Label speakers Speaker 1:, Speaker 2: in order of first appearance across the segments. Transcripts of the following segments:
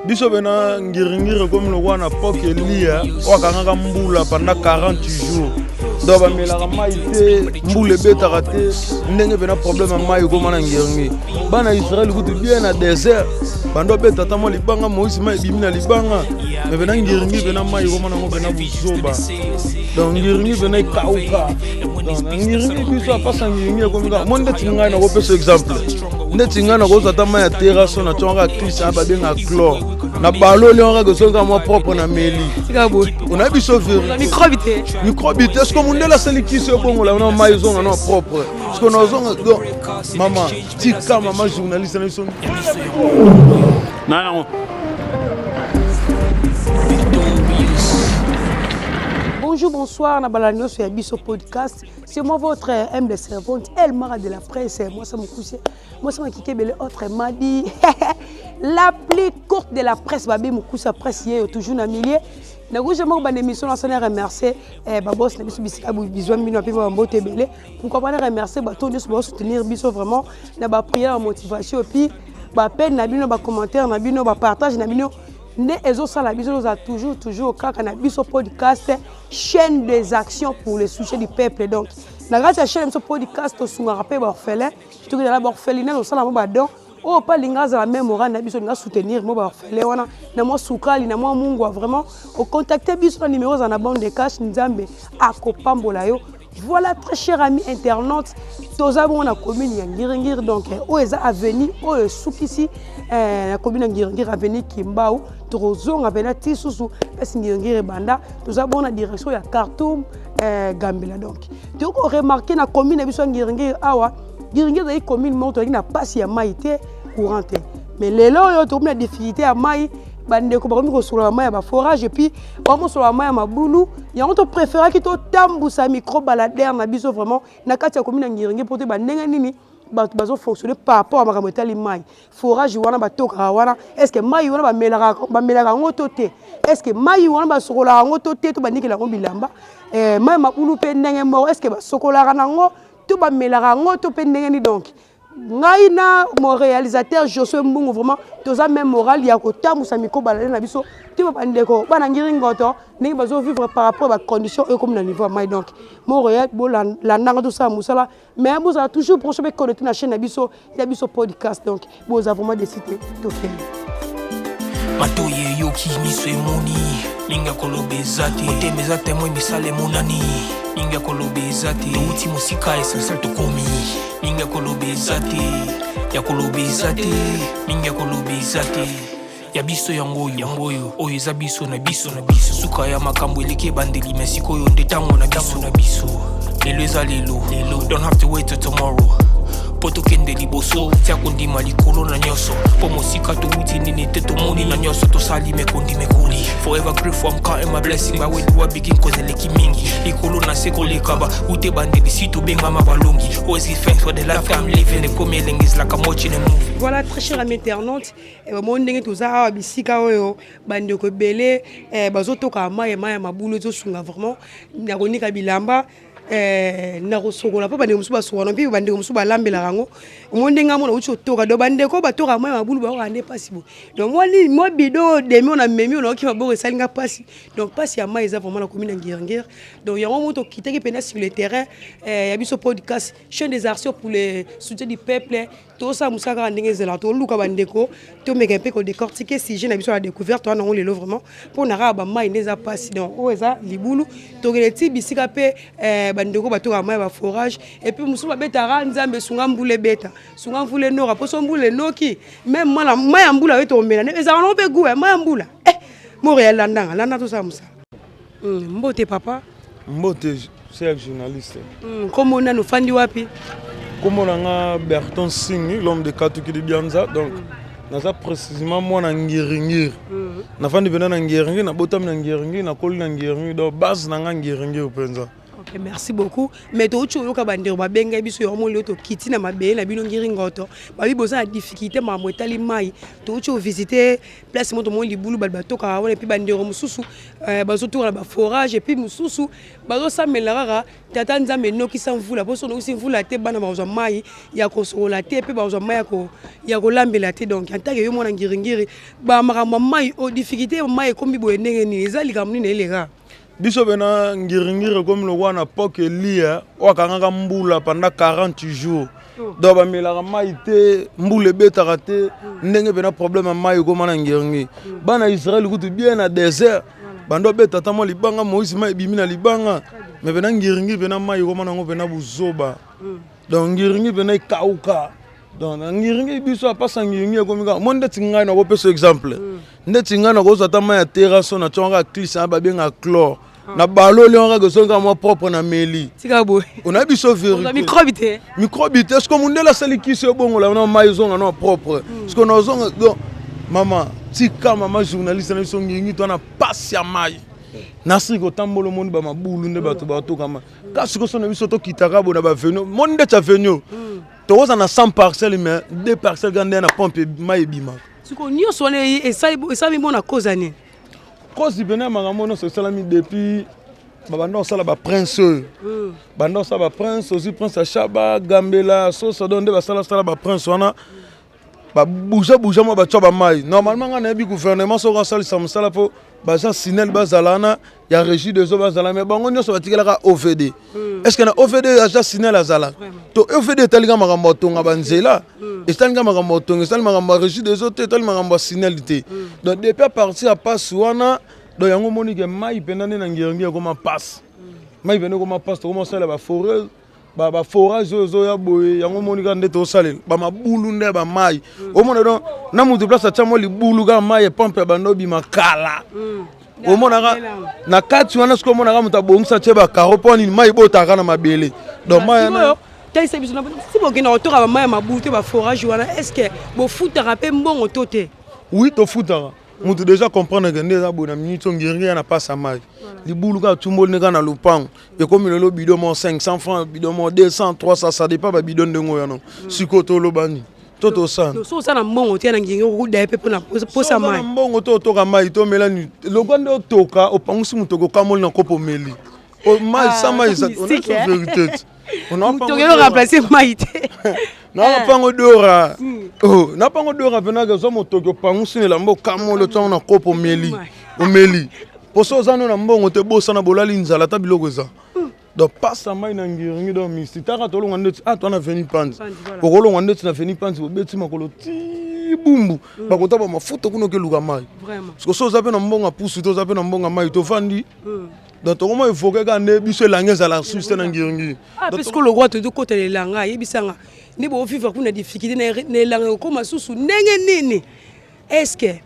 Speaker 1: Biso pena ngiringiri ekomi lokola na poke Eliya oyo akangaka mbula pendant 40 jours. Donc bamelaka mai te, mbula ebetaka te, ndenge pena problème ya mai ekoma na ngiringiri. Bana Israël kutu bien na désert, bando abeta ata mwa libanga, Moïse mai ebimi na libanga, mais pena ngiringiri pena mai ekoma nango pena buzoba. Donc ngiringiri pena ekauka. Donc na ngiringiri biso apasa ngiringiri ekomi kaka mwa ndeti ngai nakopesa exemple. Ndeti ngai nakozwa ata mai ya terrasse na tionga klise babengaka chlore na baloli yango kaka ezoki kaka mwa propre na meli onayebi biso
Speaker 2: verité te
Speaker 1: microbe te siko mondele asali kisi ebongola na mai ezonga na propre siko nazonga donc mama tika mama journaliste na biso
Speaker 3: na yango.
Speaker 2: Bonjour, bonsoir, na bala nyonso ya biso podcast. C'est moi votre humble servante, El Mara de la presse, moi ça mokuse, moi ça makikebele autre m'a dit la plus courte de la presse babe mokusa presse yeyo toujours na milieu. Nakoki moko banda émission na sona remercier eh, ba boss na biso bisika bizwa bino ape ba mbote ebele. Pourquoi pas na remercier bato nyonso ba soutenir biso vraiment na ba prière motivation et puis ba peine na bino ba commentaire na bino ba partage na bino nde ezosala biso tozala toujours toujours kaka na biso podcast chaîne des actions pour le soutien du peuple. Donc na kati ya chaîne biso podcast tosungaka mpe baorphelin, tokendala baorphelinat tosala mo badon oyo mpe alinga azala même moral na biso, alinga soutenir mo baorphelin wana na mwa sukali na mwa mungwa, vraiment ocontacte biso na numéro eza na bande de cash, Nzambe akopambola yo. Voilà, très cher ami internaute, toza bongo na commune ya Ngiringiri, donc oyo eza avenue oyo esukisi na commune ya Ngiringiri, avenue Kimbau. Tokozonga mpena ti susu mpesi Ngiringiri ebanda, toza bongo na direction ya Khartoum Gambela. Donc tokoki koremarke na commune na biso ya Ngiringiri awa, Ngiringiri ezali commune moko tozalaki na mpasi ya mai te, courant te, mais lelo oyo tokomi na difficulté ya mai. Bandeko bakomi kosokola mai ya baforage et puis bamosola mai ya mabulu. Yango topréféraki totambusa micro baladeur na biso vraiment na kati ya commune ya Ngiringiri mpo toyeba ndenge nini bato bazofonctionne par rapport ya makambo etali mai. Forage wana batokaka wana, est ce que mai wana bamelaka yango to te? Est ce que mai wana basokolaka yango to te, to banikela yango bilamba? Mai mabulu mpe ndenge moko, est ce que basokolaka nango to bamelaka yango to mpe ndenge nini? Donc ngai na mon réalisateur Josué Mbungu, vraiment toza même moral ya kotambusa micro baladeur na biso te, bandeko bana ngiri ngoto ndenge bazovivre par rapport ya bacondition oyo ekomi na niveau ya mai. Donc mon réel, bolandanga tosala mosala, mais bozala toujours branché mpe connecté na chaîne na biso ya biso podcast. Donc boza vraiment décidé, tokende.
Speaker 4: Matoyi eyoki, miso emoni, mingi ya koloba eza te, motema eza témoin, misala emonani, mingi ya koloba eza te, touti mosika, essentiel tokomi, mingi ya koloba eza te, ya koloba eza te, mingi ya koloba eza te, ya biso yango oyo, yango oyo, oyo eza biso na biso na biso, suka ya makambo eleki ebandeli, me sikoyo nde ntango na biso na biso, lelo eza lelo lelo, don't have to wait till tomorrow mpo tokende liboso, tia kondima likolo na nyonso, mpo mosika towuti nini te, tomoni na nyonso tosali mekondi mekoli, forever grateful, I'm counting my blessing, but where do I begin, cause eleki mingi likolo na se koleka ba ute bandeli si tobengama balongi, always give thanks for the life I'm living, ekomi elengi, is like I'm watching a movie.
Speaker 2: Voilà, très cher ami internaute, bomoni ndenge toza awa, bisika oyo bandeko ebele bazotoka mai, mai ya mabulu ezosunga vraiment na konika bilamba, na kosokola, mpo bandeko mosusu basokola mpe bandeko mosusu balambelaka yango. Omoni ndenge amona uti otoka, donc bandeko batoka mai ya mabulu bayoka nde mpasi boye. Donc mwa nini, mwa bidon demi oyo namemi oyo nayoki maboko esali nga mpasi. Donc mpasi ya mai eza vraiment na commune ya Ngiringiri. Donc yango mo tokitaki mpena sur le terrain ya biso podcast chaîne des actions pour le soutien du peuple. Tosala mosala kaka ndenge ezalaka, toluka bandeko, tomeka mpe kodécortiquer sujet na biso ya découverte wana yango lelo vraiment mpo na kaka bamai nde eza mpasi. Donc oyo eza libulu, tokende ti bisika mpe bandeko batokaka mai ya baforage et puis mosusu babetaka Nzambe sunga mbula ebeta, sunga mvula enoka, mpo so mbula enoki même mwana mai ya mbula oyo tokomela ezalaka nango mpe goût ya mai ya mbula. Moko ya landanga landa, tosala mosala. Mbote papa.
Speaker 1: Mbote, cher journaliste.
Speaker 2: Nkombo nani, ofandi wapi?
Speaker 1: Kombo na nga Berton Singi, l'homme de Katukidi Bianza. Donc naza précisément mwana Ngiringiri, nafandi mpenza na Ngiringiri, nabotami na Ngiringiri, nakoli na Ngiringiri, donc base na nga Ngiringiri mpenza.
Speaker 2: Ok, merci beaucoup. Mais touti oyoka bandeko babengai biso yango moli oyo tokiti na mabele na bino ngiri ngoto. Babi boza na difficulté makambo etali mai. Touti ovisite place moko tomoni libulu bato batokaka wana epuis bandeko mosusu eh, bazotoka na baforage epuis mosusu bazosambela kaka tata Nzambe enokisa mvula mpo soki onokisi mvula te bana bakozwa mai ya kosokola te mpe bakozwa mai ya kolambela te. Donc en tant que yo mwana ngiringiri bamakambo ya mai oyo difficulté ya mai ekomi boye ndenge nini eza likambo nini eleka?
Speaker 1: Biso pena ngiringiri ekomi lokola na poke Eliya oyo akangaka mbula pendant 40 jours. Donc bamelaka mai te, mbula ebetaka te, ndenge pena problème ya mai ekoma na ngiringiri. Bana Israël kutu bien na désert, bando obeta ata mwa libanga, Moïse mai ebimi na libanga, mais pena ngiringiri pena mai ekoma nango pena buzoba. Donc ngiringiri pena ekauka. Donc na ngiringi biso apasa ngiringi ekomi kaka mo ndeti ngai nakopesa exemple ndeti ngai nakozwa ata mai ya terrasse na tionga kaka clisse na babengaka chlore na baloli yango kaka ezongi kaka mwa propre na meli.
Speaker 2: Tika boye.
Speaker 1: Onayebi biso vérité.
Speaker 2: Microbe te.
Speaker 1: Microbe te. Siko mundele asali kisi ebongola na mai ezonga na propre. Siko nazonga donc mama tika mama journaliste na biso ngiringi to na pasi ya mai. Nasili kotambola omoni bamabulu nde bato batoka mai. Kasi koso na biso tokitaka bo na baavenue moni ndeti avenue tokoza na 100 parcelles mais 2 parcelles kaka nde na pompe mai ebimaka.
Speaker 2: Sikoyo nyonso wana esalami mpo na cause ya nini?
Speaker 1: Cause pene ya makambo nyonso esalami depuis babanda kosala baprince oyo banda kosala baprince ozwi prince ya Shaba Gambela Sosa donc nde basalasala baprince wana babouja bouja mwa batya bamai. Normalement ngai nayebi gouvernement soki asalisa mosala mpo baza sinel bazala wana ya régie des eaux bazala, mais bango nyonso batikelaka OVD. Est ce que na OVD aza sinel azala to OVD etalika makambo ya tonga banzela, etalika makambo ya tonga, etali makambo ya régie des eaux te, etali makambo ya sinel te. Donc depuis à partir ya pasi wana, donc yango omoni ke mai mpenza nde na ngiringi ekoma pasi, mai mpenza ekoma pasi, tokoma kosalela baforeuse, baforage oyo ezoya boye. Yango omoni kaka nde tosalela bamabulu nde ya bamai omona. Donc na motu place atya mwa libulu kaka mai epompe ya bando obima kala omonaka na kati wana. Soki omonaka moto abongisa tie bakaro mpo nini mai ebotaka na mabele, donc mai wana
Speaker 2: talisa biso si bokenda kotoka bamai ya mabulu te baforage wana, est ce que bofutaka mpe mbongo to te?
Speaker 1: Oui, tofutaka. Moto déjà comprendre ke nde eza boye na minute oyo ngiringi ya na pasi ya mai, libulu kaka tumboli nde kaka na lopango ekomi lelo bidon moko 500 francs, bidon moko 200, 300, ça dépend babidon ndenge oyo yango. Sikoyo toloba nini to tosala?
Speaker 2: So oza na mbongo te na ngingi okokuda ye mpe mpona posa mai.
Speaker 1: Na mbongo to otoka mai tomela nini? Lokwa nde otoka opangusi motoki okamoli na kopo omeli mai sa mai eza vérité te.
Speaker 2: Motoki remplace mai te.
Speaker 1: Napango dora, napango dora mpenaka ozwa motoki opangusi na elamba okamoli otiango na kopo omeli omeli. Poso oza no na mbongo te, bosana bolali nzala ata biloko eza. Donc pasa mai na ngiringi donc misti taka tolongwa ndeti ah to na veni panzi, okolongwa ndeti na veni panzi bobeti makolo ti bumbu bakota ba mafuta kuna okeluka mai. Parce que so oza mpe na mbongo ya pusu te, oza mpe na mbongo ya mai tovandi. Donc tokoma evoke kaka nde biso elanga ezala susu te na ngiringi.
Speaker 2: Parce que lokwa tozokota elanga ayebisanga nde bovivre kuna difficulté na elanga ekokoma susu ndenge nini? Est ce que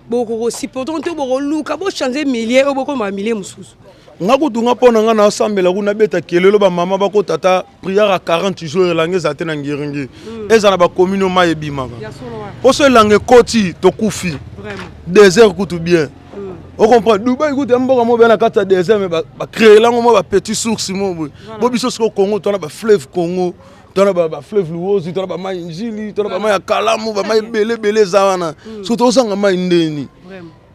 Speaker 2: bokokosupporte to bokoluka bochange milieu oyo bokoma milieu mosusu?
Speaker 1: Nga kutu nga mpo na nga nasambela kuna beta kelelo bamama bakota ata prière ya 40 jours elanga ezala te na ngiringi, ezala na bacommune oyo mai ebimaka. Mposo elanga ekoti tokufi désert kutu bien ocomprendre. Dubai kutu ya mboka moko bea na kati ya désert mais bacréela yango mwa bapetit source mo boye. Bo biso sikoyo Congo twana bafleuve Congo, twana bafleuve Luozi, twana bamai Njili, twana bamai ya Kalamu, bamai ebele ebele eza wana. Soki tozanga mai ndeni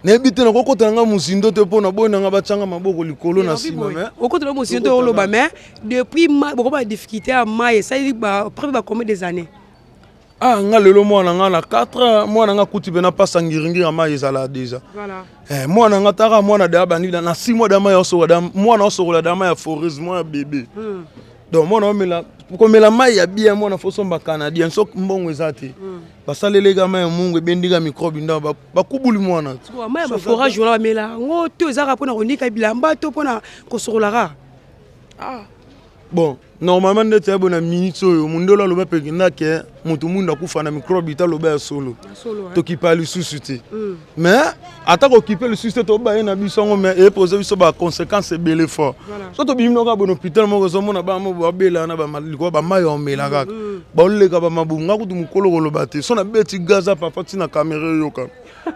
Speaker 1: nayebi te, nakokota na nga mozindo te mpo na boyi na nga batianga maboko likolo na nsima mais
Speaker 2: okota na mozindo te oloba, mais depuis bokoma difficulté ya mai esali près ba combien des années?
Speaker 1: Ah, nga lelo mwana nga na 4 ans, mwana nga kuti pena pasa ngiringiri ya mai ezala déjà. Eh, mwana nga taka mwana da bandi na 6 mois da mai osokola da mwana osokola da mai ya foreuse mwana bébé. Donc mwana omela komela mai ya bien, mwana fo somba canadien so mbongo eza te. Basaleleka mai ya mungu ebendika microbe ndako bakubuli mwana.
Speaker 2: Mai ya baforage wana bamela yango to ezaka mpona konika bilamba to mpona kosokola kaka?
Speaker 1: Ah. Bon, normalement ndeti ya boye na minute oyo mundelo aloba mpe ke motu mwindu akufa na microbe te, aloba ya solo, tokipa lisusu te. Mais ata kokipe lisusu te tobaye na biso yango, mais epose biso baconséquence ebele fort. So tobimi noka boye na hôpital moko ozomona bana mo babela na likolo bamai ya omela kaka baoleka bamabumu. Nga kutu mokolo koloba te so nabeti gaza papa ntina caméra eyoka.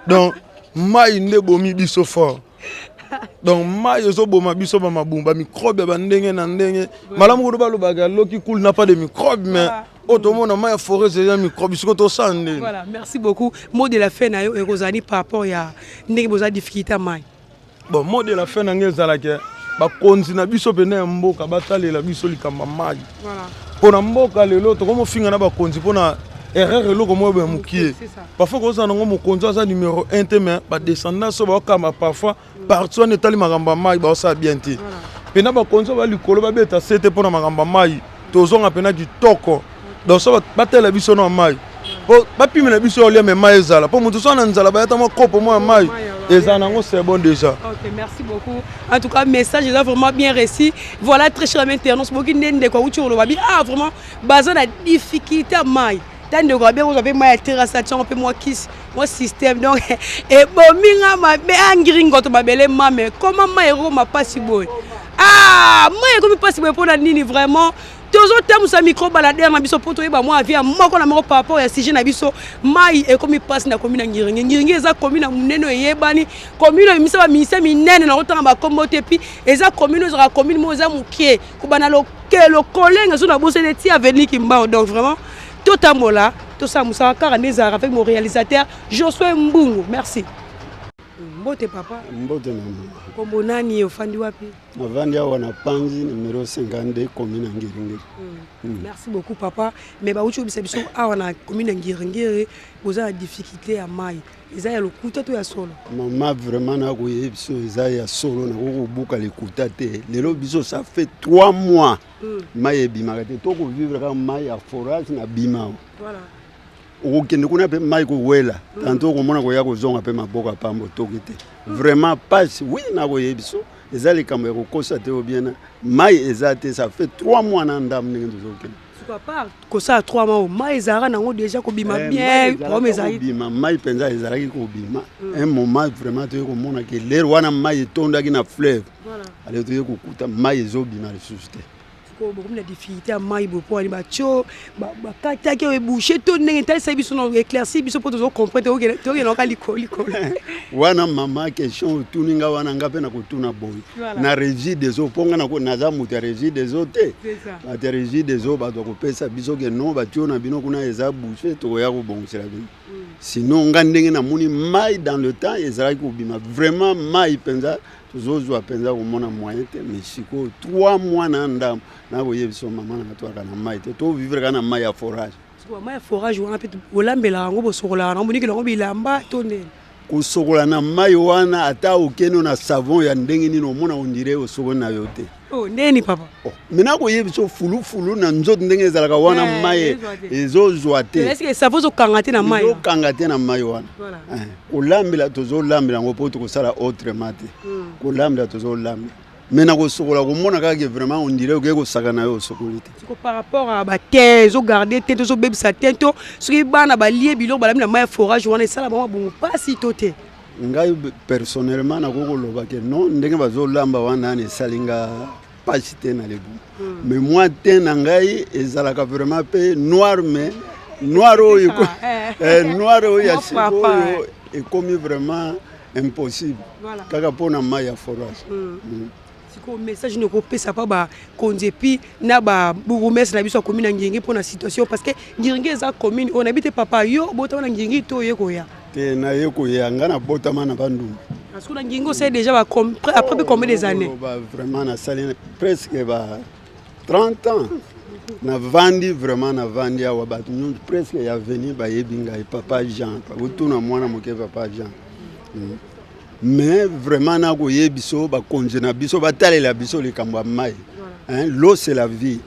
Speaker 1: Donc mai nde bomi biso fort. Donc mai ezoboma biso bamabumu, bamicrobe ya bandenge na ndenge. Malamu kutu balobaka l'eau qui coule n'a pas de microbe, mais oyo tomona mai ya forage eza microbe. Sikoyo tosala ndenge?
Speaker 2: Voilà, merci beaucoup. Mot de la fin na yo ekozali par rapport ya ndenge boza difficulté ya mai?
Speaker 1: Bon, mot de la fin na ngai ezalaka bakonzi na biso pene ya mboka batalela biso likambo ya mai. Mpo na mboka lelo tokomofinga na bakonzi mpona erreur eloko moko boye mokie. Parfois kozala nango mokonzi aza numéro 1 te, mais badescendance oyo baokamba parfois parti wana etali makambo ya mai baosala bien te. Mpena bakonzi oyo balikolo babeta se te mpona makambo ya mai, tozonga mpena kitoko. Donc so batela biso na mai po bapimela biso olia, mais mai ezala, mpo moto so na nzala bayata mwa kopo mwa ya mai ezala nango, c'est bon déjà.
Speaker 2: Ok, merci beaucoup. En tout cas, message est vraiment bien réussi. Voilà, très cher internaute, boki ndende kwa uchi oloba bi ah vraiment baza na difficulté ya mai. Ta ndeko abe kozwa mpe mai ya terrasse, atiango mpe mwa kisi, mwa système. Donc ebomi nga mabe angiri ngoto mabele mame. Koma mai ekokoma mpasi boye? Ah, mai ekomi mpasi boye mpona nini? Vraiment tozotambusa micro baladeur na biso mpo toyeba mwa avis ya moko na moko par rapport ya sujet na biso, mai ekomi mpasi na commune ya Ngiringi. Ngiringi eza commune ya monene oyo eyebani, commune oyo emisa baministère minene na kotanga bakombo te. Puis eza commune oyo ezalaka commune moko eza moke kobanda lokolenga so na bosene ti avenue Kimbao. Donc vraiment totambola, tosala mosala kaka nde ezalaka avec mon réalisateur Josué Mbungu. Merci. Mbote papa.
Speaker 5: Mbote mama.
Speaker 2: Kombo nani, ofandi wapi?
Speaker 5: Navandi awa na Panzi, numéro 52, commune ya Ngiringiri.
Speaker 2: Merci beaucoup papa. Mais bauti oyebisa biso awa na commune ya Ngiringiri boza na difficulté ya mai. Eza ya lokuta to ya solo?
Speaker 5: Mama, vraiment nakoyebi biso eza ya solo, nakoki kobuka likuta te. Lelo biso ça fait 3 mois mai ebimaka te, tokovivre kaka mai ya forage na bima. Okokende kuna mpe mai kowela, tanto okomona koya kozonga mpe maboko ya pambo toki te. Vraiment pasi, oui, nakoyebi biso eza likambo ya kokosa te. Obiena mai eza te, ça fait 3 mois na ndambo ndenge tozokende.
Speaker 2: Sikoyo part kosala 3 mois, mai ezalaka nango déjà kobima bien? Problème ezali?
Speaker 5: Kobima mai mpenza ezalaki kobima. Un moment vraiment toye komona ke lere wana mai etondaki na fleuve, ale toye kokuta mai ezobima lisusu te.
Speaker 2: Sikoyo bokomi na difficulté ya mai boye mpo ani? Batio bakataki oyo ebouche to ndenge? Talisa biso na éclairci biso mpo tozocomprendre, tokende oka likolo likolo.
Speaker 5: Wana mama, question otuni nga wana, nga mpe na kotuna boye na Régie des eaux, mpo nga naza moto ya Régie des eaux te. Bato ya Régie des eaux, bato bakopesa biso ke non, batio na bino kuna eza bouche, tokoya kobongisela bino. Sinon nga ndenge namoni mai dans le temps ezalaki kobima, vraiment mai mpenza tozozwa mpenza komona moyen te. Mais sikoyo 3 mois na ndambo, nakoyebi biso mama nanga, toyaka na mai te, tovivre kaka na mai ya forage.
Speaker 2: Sikoyo mai ya forage wana mpe olambelaka yango, bosokolaka yango, bonikela yango bilamba to ndeni?
Speaker 5: Kosokola na mai wana, ata okende na savon ya ndenge nini, omona on dirait osokoli na yo te.
Speaker 2: Oh, ndeni papa?
Speaker 5: Oh, mais nakoyebi biso fulufulu na nzoto ndenge ezalaka wana, mai ezozwa te.
Speaker 2: Est-ce savon ezokanga te na mai?
Speaker 5: Ezokanga te na mai wana. Kolambela tozolambela yango mpo tokosala autrement te. Kolambela tozolambela, mais na kosokola komona kaka ke vraiment on dirait okoki kosaka na yo, osokoli te.
Speaker 2: Siko par rapport à batin, ezogarde te, tozobebisa te, to soki bana balie biloko balambi na mai ya forage wana, esala bango bongo mpasi to te?
Speaker 5: Ngai personnellement nakoki koloba ke non, ndenge bazolamba wana wana esali nga mpasi te na lebu. Mais moi te na ngai ezalaka vraiment mpe noir, mais noir oyo noir oyo ya sikoyo ekomi vraiment impossible kaka mpona mai ya forage.
Speaker 2: Sikoyo message nini okopesa mpa bakonzi et puis na babourgmestre na biso ya commune ya Ngiringi mpona situation? Parce que Ngiringi eza commune oyo nayebi te. Papa, yo obotama na Ngiringi to oye koya?
Speaker 5: Te, naye koya. Nga nabotama na Bandundu.
Speaker 2: Parce que na Ngiringi osali déjà après mpe combien des années?
Speaker 5: Vraiment nasali presque ba 30 ans navandi, vraiment navandi awa. Bato nyonso presque ya veni bayebi ngai papa Jean, otuna mwana moke papa Jean. Mais vraiment nakoyebi biso bakonzi na biso batalela biso likambo ya mai. L'eau c'est la vie.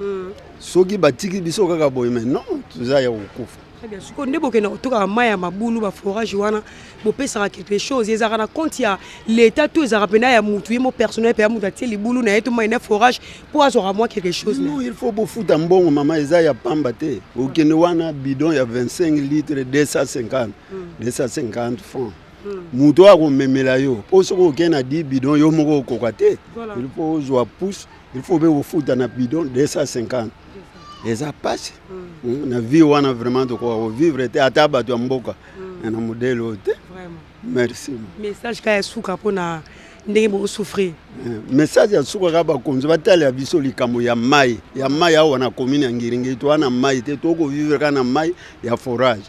Speaker 5: Soki batiki biso kaka boye, mais non, toza ya kokufa.
Speaker 2: Sikoyo nde bokenda kotokaka mai ya mabulu, baforage wana, bopesaka quelque chose? Ezalaka na compte ya l'état to ezalaka mpena ya mutu ye mo personnel, mpe ya mutu atie libulu na ye to mai na forage mpo azwaka mwa quelque chose?
Speaker 5: Non, il faut bofuta mbongo mama, eza ya pamba te. Okende wana bidon ya 25 litre 250, 250 francs. Moto oyo akomemela yo, mpo soki okei na 10 bidon, yo moko okoka te. Il faut ozwa pousse, il faut mpe kofuta na bidon 250. Eza pasi na vie wana, vraiment tokoka kovivre te, ata bato ya mboka na modele oyo te. Merci.
Speaker 2: Message kaka ya suka mpona Ndenge bokosouffrir.
Speaker 5: Message ya suka kaka, bakonzi batalela biso likambo ya mai, ya mai awa na commune ya Ngiringiri. Toa na mai te, tokovivre kaka na mai ya forage.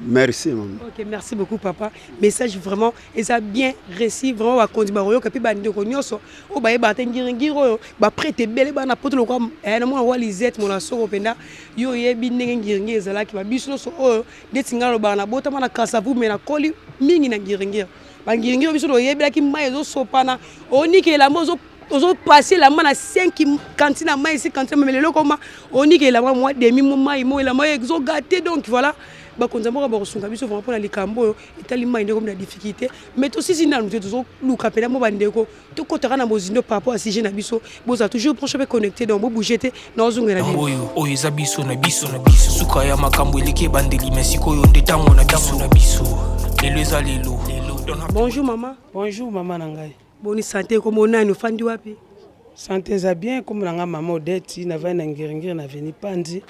Speaker 5: Merci, mama.
Speaker 2: Ok, merci beaucoup, papa. Message vraiment eza bien réussi. Vraiment bakonzi bakoyoka, mpe bandeko nyonso oyo bayebaka te Ngiringiri oyo, baprêtre ebele bana poto lokwa namona wa Lisette mona soko mpenza yo oyebi ndenge Ngiringiri ezalaki. Babiso nyonso oyo ndeti ngai alobaka, nabotama na Kasavu, me nakoli mingi na Ngiringiri. Bangiringiri biso toyebelaki mai ezosopana, onika elamba, ozopase elamba na 5 cantine na mai, 6 cantine. Mais lelo koma onika elamba mwa demi mo mai mo elamba ezogate. Donc voilà, bakonzi ya mboka bakosunga biso vraiment mpona likambo oyo etali mai, ndeko na difficulté. Mais tosisi nanu te, tozoluka mpena mo bandeko tokɔtaka na mozindo par rapport à sujet na biso. Bozala toujours branché mpe connecté, donc bobouge te, naozongela bino.
Speaker 4: Oyo oyo eza biso na biso na biso. Suka ya makambo eleki ebandeli, me sikoyo nde ntango na biso na biso. Lelo eza lelo.
Speaker 2: Bonjour, mama.
Speaker 6: Bonjour, mama na ngai.
Speaker 2: Boni santé? Kombo nani? Ofandi wapi?
Speaker 6: Santé eza bien. Kombo na ngai mama Odette, navandi na Ngiringiri, na avenue Panzi,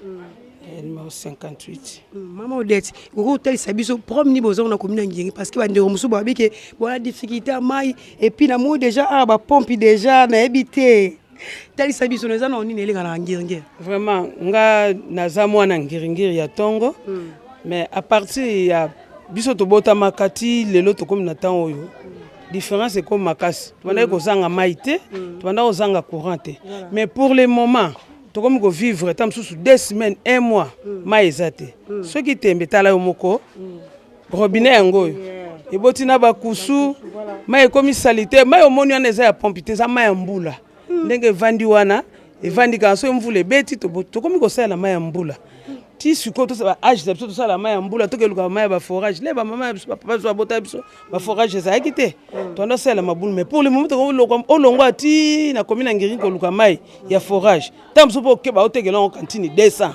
Speaker 6: numéro 58.
Speaker 2: Mama Odette, okoki kotalisa biso problème nini bozango na commune ya Ngiringi? Parce que bandeko mosusu babi ke bona difficulté ya mai. Et puis namoni déjà awa bapompe déjà, nayebi te. Talisa biso eza na nini eleka na Ngiringiri.
Speaker 6: Vraiment, nga naza mwana Ngiringiri ya ntongo, mais à partir ya biso tobotamaka ti lelo tokómi na ntango oyo, différence ekómi makasi. Tobandaki kozanga mai te, tobandaki kozanga courant te, mais pour le moment tokomi kovivre ta mosusu 2 semaines, un mois, mai eza te. Soki tembe, tala yo moko robinet yango oyo eboti na bakusu, mai ekomi saleté. Mai omoni wana eza ya pompe te, eza mai ya mbula. Ndenge evandi wana, evandi kaka. Soki mvula ebeti, tokomi kosalela mai ya mbula. Ti sikoyo tosala age na biso, tosala mai ya mbula, tokeluka mai ya baforage. Le bamama ya biso, bapapa biso babota biso, baforage ezalaki te, toanda osalela mabulu. Mais pour le moment olongwa ti nakomi na Ngiri koluka mai ya forage, ntango mosusu mpo okeba otekela yango cantine 200,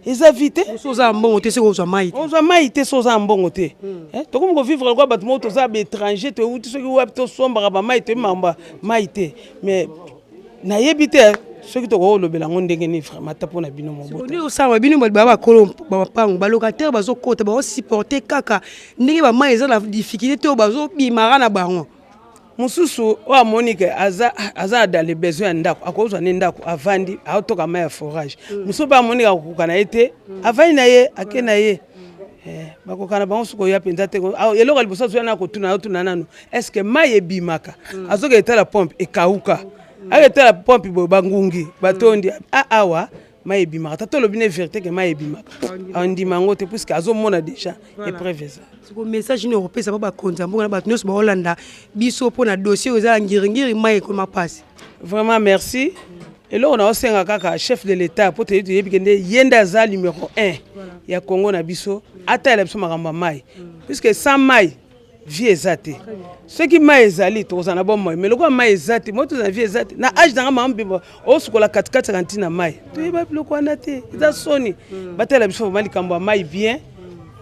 Speaker 6: eza vie te.
Speaker 2: So oza na mbongo te, soki ozwa mai te.
Speaker 6: Ozwa mai te so oza na mbongo te. Tokomi kovivre lokola bato moko toza baétranger, toyeuti soki wapi, tosombaka bamai, toyebi makambo ya mai te. Mais nayebi te soki tokoki kolobela yango ndenge nini vraiment, ata mpona bino mobota.
Speaker 2: Nde osala bino baa bakolo bamapango, balocataire bazokota, bazosupporte kaka ndenge bamai eza na difficulté te, oyo bazobimaka na bango.
Speaker 6: Mosusu oyo amoni ke aza dans le besoin ya ndako, akozwa nde ndako, avandi, aotoka mai ya forage. Mosusu mpe amoni akokoka na ye te, avandi na ye, ake na ye. Bakoka na bango. Soki oya mpenza te, eloko ya liboso azoya na kotuna, azotuna nanu: est ce que mai ebimaka? Azoka etala pompe ekauka, aka etala pompe boye, bangungi batondi awa. Mai ebimaka? Tata olobi ne vérité ke mai ebimaka, andima yango te, puisque azomona déjà épreuve eza.
Speaker 2: Siko message nini okopesa mpo bakonzi ya mboka na bato nyonso baolanda biso mpo na dossier oyo eza ya Ngiringiri, mai ekoma mpasi?
Speaker 6: Vraiment, merci. Eloko na osenga kaka chef de l'État, po toyebi ke nde ye nde aza numéro 1 ya Congo na biso, atalela biso makambo ya mai, puisque sans mai vie eza te. Soki mai ezali, tokozala na bomoi, mais lokola mai eza te, moi tozala vie eza te. Na age nanga, mama mbimba osukola katikati ya ntina mai, toyeba biloko wana te, eza soni. Batala biso vraiment likambo ya mai bien.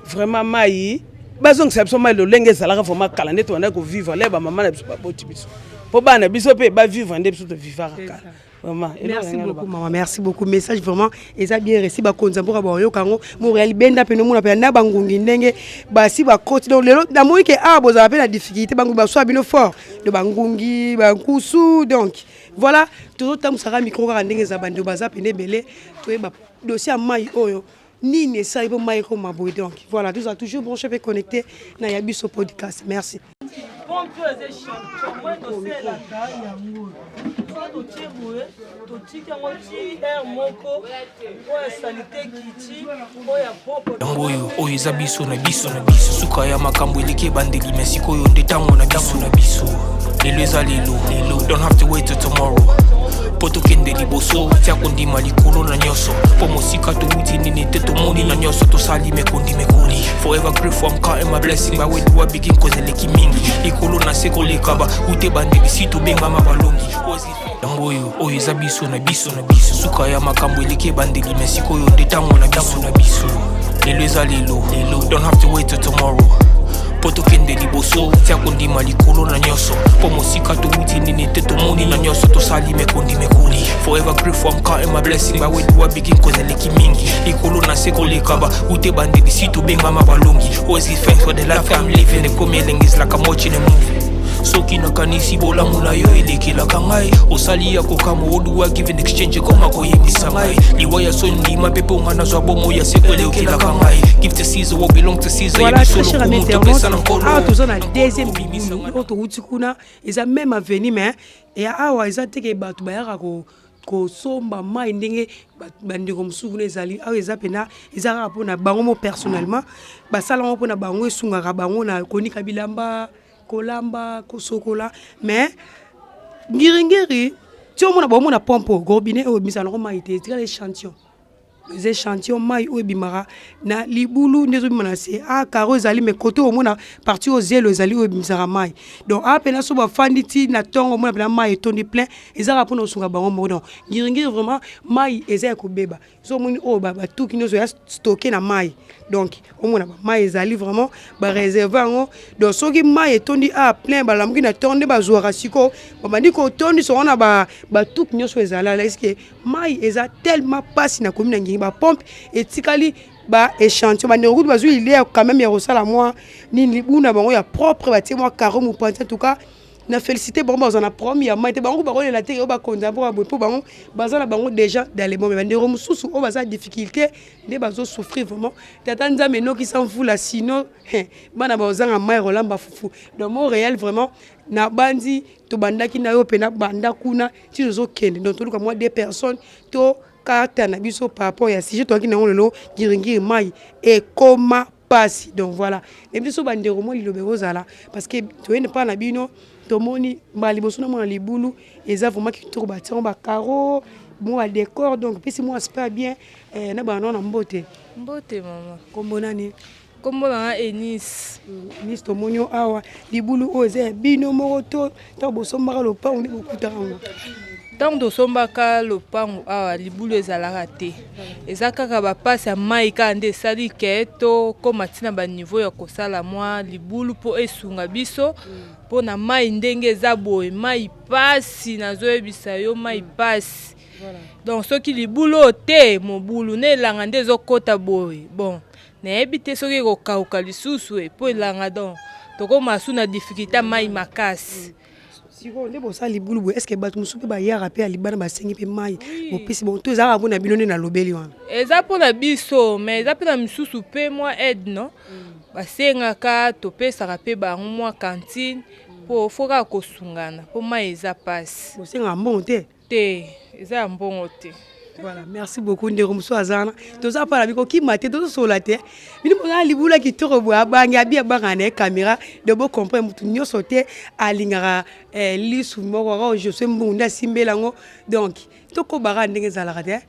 Speaker 6: Vraiment, mai, bazongisa biso mai lolenge ezalaka vraiment kala, nde tobandaki kovivre le bamama na biso baboti biso, mpo bana na biso mpe bavivre nde biso tovivaka kala vraiment.
Speaker 2: Merci beaucoup, maman, merci beaucoup. Message vraiment eza bien reçu. Bakonzi ya mboka baoyoka yango. Montréal benda mpe nomona mpe na bangungi ndenge basi bakoti. Donc lelo namoni ke awa bozala mpe na difficulté, bangungi baswa bino fort de bangungi bankusu. Donc voilà, tozotambwisaka micro kaka ndenge eza. Bandeko baza pene ebele, toyeba dossier ya mai oyo, nini esali mpo mai ekoma boye. Donc voilà, tozala toujours branché mpe connecté na ya biso podcast. Merci.
Speaker 7: Pompe oyo eza échantillon tosalelaka yango. So totie boye, totiki yango ti aire moko oyo ya saleté kiti, oyo ya propre.
Speaker 4: Yango oyo oyo eza biso na biso na biso. Suka ya makambo eleki ebandeli, me sikoyo nde ntango na biso na biso. Lelo eza lelo lelo. Don't have to wait till tomorrow mpo tokende liboso. Tia kondima likolo na nyonso, mpo mosika towuti nini te, tomoni na nyonso tosali mekondi mekoli. Forever grateful, I'm counting my blessing. By where do I begin? Cause eleki mingi likolo na se koleka ba ute bandeli si tobengama balongi. Yango oyo oyo eza biso na biso na biso. Suka ya makambo eleki ebandeli, me sikoyo nde ntango na biso na biso. Lelo eza lelo lelo. Don't have to wait till tomorrow mpo tokende liboso. Tia kondima likolo na nyonso, mpo mosika towuti nini te, tomoni na nyonso tosali mekondi mekoli. Forever grateful, I'm counting my blessing. By where do I begin? Cause eleki mingi likolo na se koleka ba ute bandeli si tobengama balongi. Always give thanks for the life I'm living. Ekomi elengi, is like I'm watching a movie. Soki nakanisi bolamu na yo elekelaka ngai. Osali ya kokamwa oduwa give and exchange ekoma koyebisa ngai. Liwa ya soni ndima mpe mpo nga nazwa bomoi ya seko elekelaka ngai. Give to Caesar what belong to Caesar.
Speaker 2: Voilà,
Speaker 4: Ye biso
Speaker 2: très cher ami
Speaker 4: lokumu topesa na
Speaker 2: internaute,
Speaker 4: nkolo.
Speaker 2: awa toza na deuxième libulu oyo towuti kuna, eza même avenue, mais ya awa eza te ke bato bayaka ko kosomba mai ndenge bandeko mosusu kuna ezali. Awa eza mpena eza kaka mpona bango mo personnellement, basala yango mpona bango, esungaka bango na konika bilamba, kolamba, kosokola. Mais Ngiringiri ti omona baomona pompe, robinet oyo ebimisa nango mai te, etikala échantillon, eza échantillon mai oyo ebimaka na libulu nde ezobima na se. A carreau ezali, mais côté omona partie oyo zelo ezali oyo ebimisaka mai. Donc a mpena so bafandi ti na ntongo, omona mpena mai etondi plein, eza kaka mpona kosunga bango moko. Donc Ngiringiri vraiment mai eza ya kobeba. So omoni oyo batuki nyonso ya stocké na mai, donc omona bamai ezali vraiment baréserve yango. Donc soki mai etondi a plein, balamuki na ntongo nde bazwaka sikoyo, babandi kotondisa yango na batuki nyonso ezali ala. Eske mai eza tellement mpasi na komi na Ngingi, bapompe etikali ba échantillon. Bandeko kutu bazwi idée quand même ya kosala mwa nini, libulu na bango ya propre, batie mwa carreau mopanzi. En tout cas na félicité bango, bazwa na problème ya mai te. Bango bakolela te oyo bakonza mpo boye, mpo bango baza na bango déjà dans les bons. Mais bandeko mosusu oyo baza difficulté nde bazosouffrir vraiment. Tata Nzambe enokisa mvula, sinon bana bazanga mai kolamba fufu. Donc Montréal vraiment na bandi tobandaki na yo mpena banda kuna ti tozokende. Donc toluka mwa deux personnes to kata na biso par rapport ya sujet toyaki nango lelo, Ngiringiri mai ekoma pasi. Donc voilà, na biso bandeko mwa liloba ekozala parce que toyende mpa na bino, tomoni mbala liboso namona libulu eza vraiment kitoko, batiango bacarreau, mwa badécor, donc epesi mwa aspect bien. Na bana na mbote.
Speaker 8: Mbote mama.
Speaker 2: Kombo nani?
Speaker 8: Kombo na nga Enis.
Speaker 2: Enis, tomoni yo awa. Libulu oyo eza ya bino moko to ntango bosombaka lopango nde bokutaka yango?
Speaker 8: Ntango tosombaka lopango awa, libulu ezalaka te. Eza kaka bapasi ya mai kaka nde esali ke tokóma ntina baniveau ya kosala mwa libulu mpo esunga biso mpo na mai. Ndenge eza boye, mai pasi, nazoyebisa yo, mai pasi. Donc soki libulu oyo te, mobulu na elanga nde ezokɔta boye. Bon, nayebi te soki ekokauka lisusu mpo elanga, donc tokóma su na difficulté ya mai makasi.
Speaker 2: Sikoyo nde bosala libulu boye, est-ce bato mosusu mpe bayaka mpe ya libanda, basengi mpe mai, bopesi bongo to ezalaka mpona bino nde nalobeli wana?
Speaker 8: Eza mpona biso, mais eza mpe na misusu mpe mwa aide no basengaka, topesaka mpe bango mwa cantine, mpo fo kaka kosungana mpo mai eza mpasi.
Speaker 2: Bosengaka mbongo te?
Speaker 8: Te, eza ya mbongo te.
Speaker 2: Voilà, merci beaucoup. Ndeko mosusu aza wana, toza mpana bikokima te, tozosola te. Bino boza libula kitoko boye, abangi abi abangaka na ye caméra de bocomprendre motu nyonso te alingaka lisu moko kaka Josue Mbungu nde asimbela yango. Donc tokobaka ndenge ezalaka te,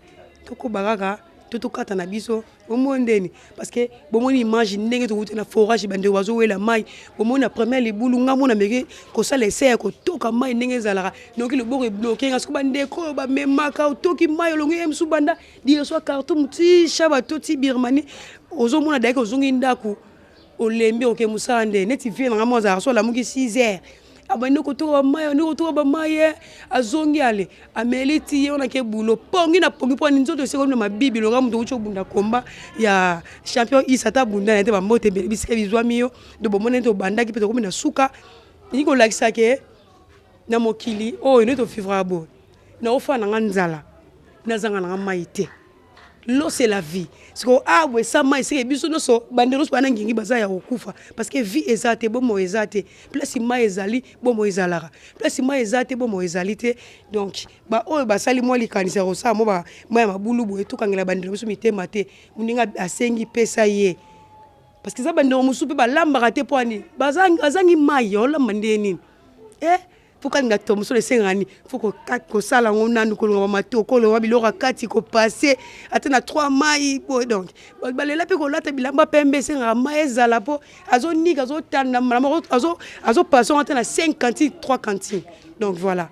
Speaker 2: tokoba kaka to tokata na biso bomoi ndeni, parce que bomoni image ndenge tokuti na forage, bandeko bazowela mai. Bomoni na première libulu, nga mona meki kosala ese ya kotoka mai ndenge ezalaka, noki loboko ebloquer nga. Soki bandeko oyo bamemaka, otoki mai, olongi ye mosusu banda direction ya Khartoum ti Shaba to ti Birmanie, ozomona dayeke ozongi ndako olembi, oke mosala nde neti vie nanga mo azalaka so alamuki 6 heures, abandi kotoka bamai, abandi kotoka bamai, azongi ale ameli ti ye wana ke bulo pongi na pongi mpo ani nzoto esikomi na mabibi longa moto okuti obunda komba ya champion isa ata abunda na te. Bambote ebele bisika bizwami yo. Donc bomoni nde tobandaki mpe tokomi na suka. Elingi kolakisa ke na mokili oyo nde tovivraka boye, naofana nanga nzala, nazanga nanga mai te. L'eau, c'est la vie. Sikoyo awa esa mai, seke biso nyonso, bandeko nyonso bana Ngingi baza ya kokufa, parce que vie eza te, bomoi eza te. Place mai ezali, bomoi ezalaka. Place mai eza te, bomoi ezali te. Donc baoyo basali mwa likanisi ya kosala mwa mai ya mabulu boye, tokangela bandeko biso mitema te. Moninga asengi, pesa ye, parce que eza bandeko mosusu mpe balambaka te mpo ani bazangi mai ya olamba. Ndenge nini? Eh, fo kalinga to mosolo esengaka nini? Fo kosala yango nanu, kolonga bamatoko, kolonga biloko ya kati, kopase ata na 3 mai boye. Donc balela mpe kolata bilamba pembe, esengaka mai ezala, mpo azonika, azotanda, azopase yango ata na 5 cantine, 3 cantine. Donc voilà,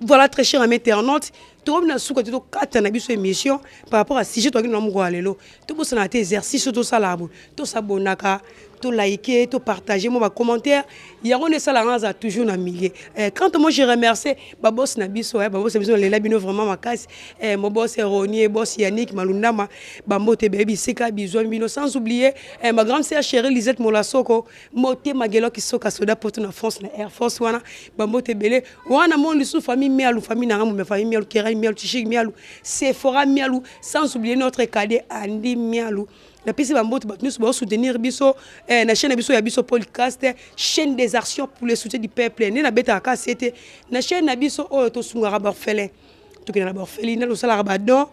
Speaker 2: voilà, très cher ami internaute, tokomi na suka te, tokata na biso émission par rapport à sujet toyaki na mokolo ya lelo. Tobosana te exercice oyo tosalaka boye, tosabonaka. To liker, to partager mwa ba commentaires. Yango nde esalaka nga nazala toujours na milieu. Eh, quant à moi, je remercie ba boss na biso, eh, ba boss na biso lela bino vraiment makasi. Eh, mon boss Ronier, boss Yannick Malundama, ba mbote bayebi bisika bizwami bino. Sans oublier, eh, ma grande sœur chérie Lisette Molasoko, motema Gelo Kisoka soda poto na France na Air Force wana, ba mbote ebele. Wana mon lisusu famille Mialu, famille na nga, famille Mialu, Kerai Mialu, Tishik Mialu, Sephora Mialu, sans oublier notre cadet Andy Mialu. Napesi ba mbote bato nyonso bao soutenir biso eh, na chaîne na biso ya biso podcast, chaîne des actions pour le soutien du peuple. Nde nabetaka kaka sete na chaîne na biso oyo tosungaka ba orphelin, tokenda na ba orphelinat, tosalaka ba don,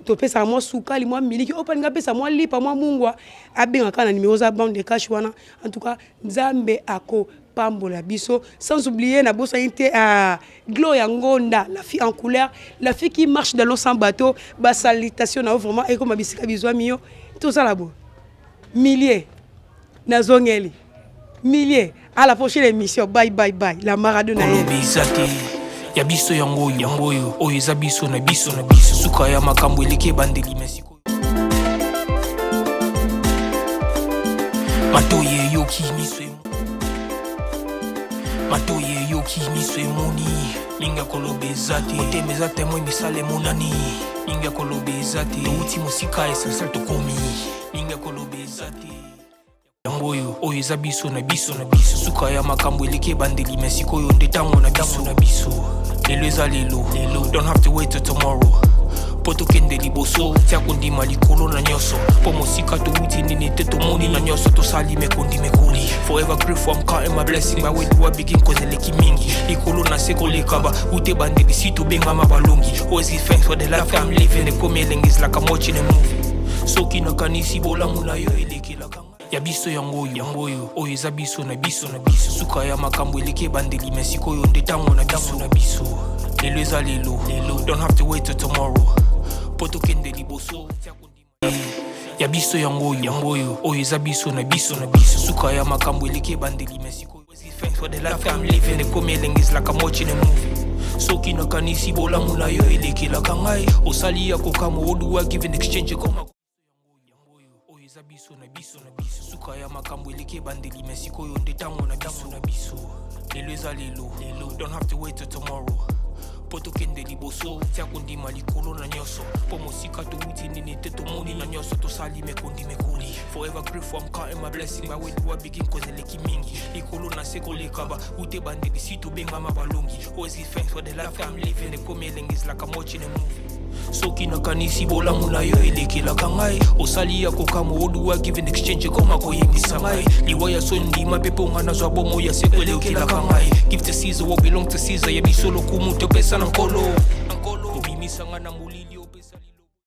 Speaker 2: topesaka mwa sukali, mwa miliki, oyo mpe alingi apesa mwa lipa, mwa mungwa, abengaka kaka na numero za bande de cash wana. En tout cas, Nzambe ako pambola biso. Sans oublier nabosani te, ah, Gloria Ngonda, la fille en couleur, la fille qui marche dans l'eau sans bateau. Ba salutation na yo vraiment ekoma bisika bizwami yo. Tozala bo milliers nazongeli milliers. À la prochaine émission, bye bye bye. La Maradona ye.
Speaker 4: Koloba eza te ya biso yango oyo, yango oyo, oyo eza biso na biso na biso. Suka ya makambo eleki ebandeli, mais sikoyo matoyi eyoki, miso matoyi eyoki, miso emoni. Mingi ya koloba eza te, motema eza témoin, misala emonani. Mingi ya koloba eza te, touti mosika, essentiel tokomi. Mingi ya koloba eza te, yango oyo, oyo eza biso na biso na biso. Suka ya makambo eleki ebandeli, mais sikoyo nde ntango na biso na biso. Lelo eza lelo lelo, don't have to wait till tomorrow mpo tokende liboso. Tia kondima likolo na nyonso, mpo mosika towuti nini te, tomoni na nyonso tosali mekondi mekoli. Forever grateful, I'm counting my blessing. But where do I begin? Cause eleki mingi likolo na se koleka ba ute bandeli si tobengama balongi. Always give thanks for the life I'm living. Ekomi elengi, is like I'm watching a movie. Soki nakanisi bolamu na yo elekelaka ngai. Ya biso yango oyo, yango oyo, oyo eza biso na biso na biso. Suka ya makambo eleki ebandeli, mais sikoyo nde ntango na biso na biso. Lelo eza lelo lelo, don't have to wait till tomorrow mpo tokende liboso. Tia kondima ya biso yango oyo, yango oyo, oyo eza biso na biso na biso. Suka ya makambo eleki ebandeli, mais sikoyo. Thanks for the life I'm living. Ekomi elengi, is like I'm watching a movie. Soki nakanisi bolamu na yo elekelaka ngai, osali ya kokamwa. What do I give in exchange? Ekoma oyo eza biso na biso na biso. Suka ya makambo eleki ebandeli, mais sikoyo nde ntango na biso na biso. Lelo eza lelo lelo, don't have to wait till tomorrow mpo tokende liboso. Tia kondima likolo na nyonso, mpo mosika towuti nini te, tomoni na nyonso tosali mekondi mekoli. Forever grateful, I'm counting my blessing. But where do I begin? Cause eleki mingi likolo na se koleka ba ute bandeli si tobengama balongi. Always give thanks for the life I'm living. Ekomi elengi, is like I'm watching a movie. Soki nakanisi bolamu na yo elekelaka ngai, osali ya kokamwa. What do I give in exchange? Ekoma koyebisa ngai liwa ya so ndima mpe mpo nga nazwa bomo ya seko elekelaka ngai. Give to Caesar what belong to Caesar. Ya biso lokumu topesa na Nkolo, na Nkolo obimisanga na molili.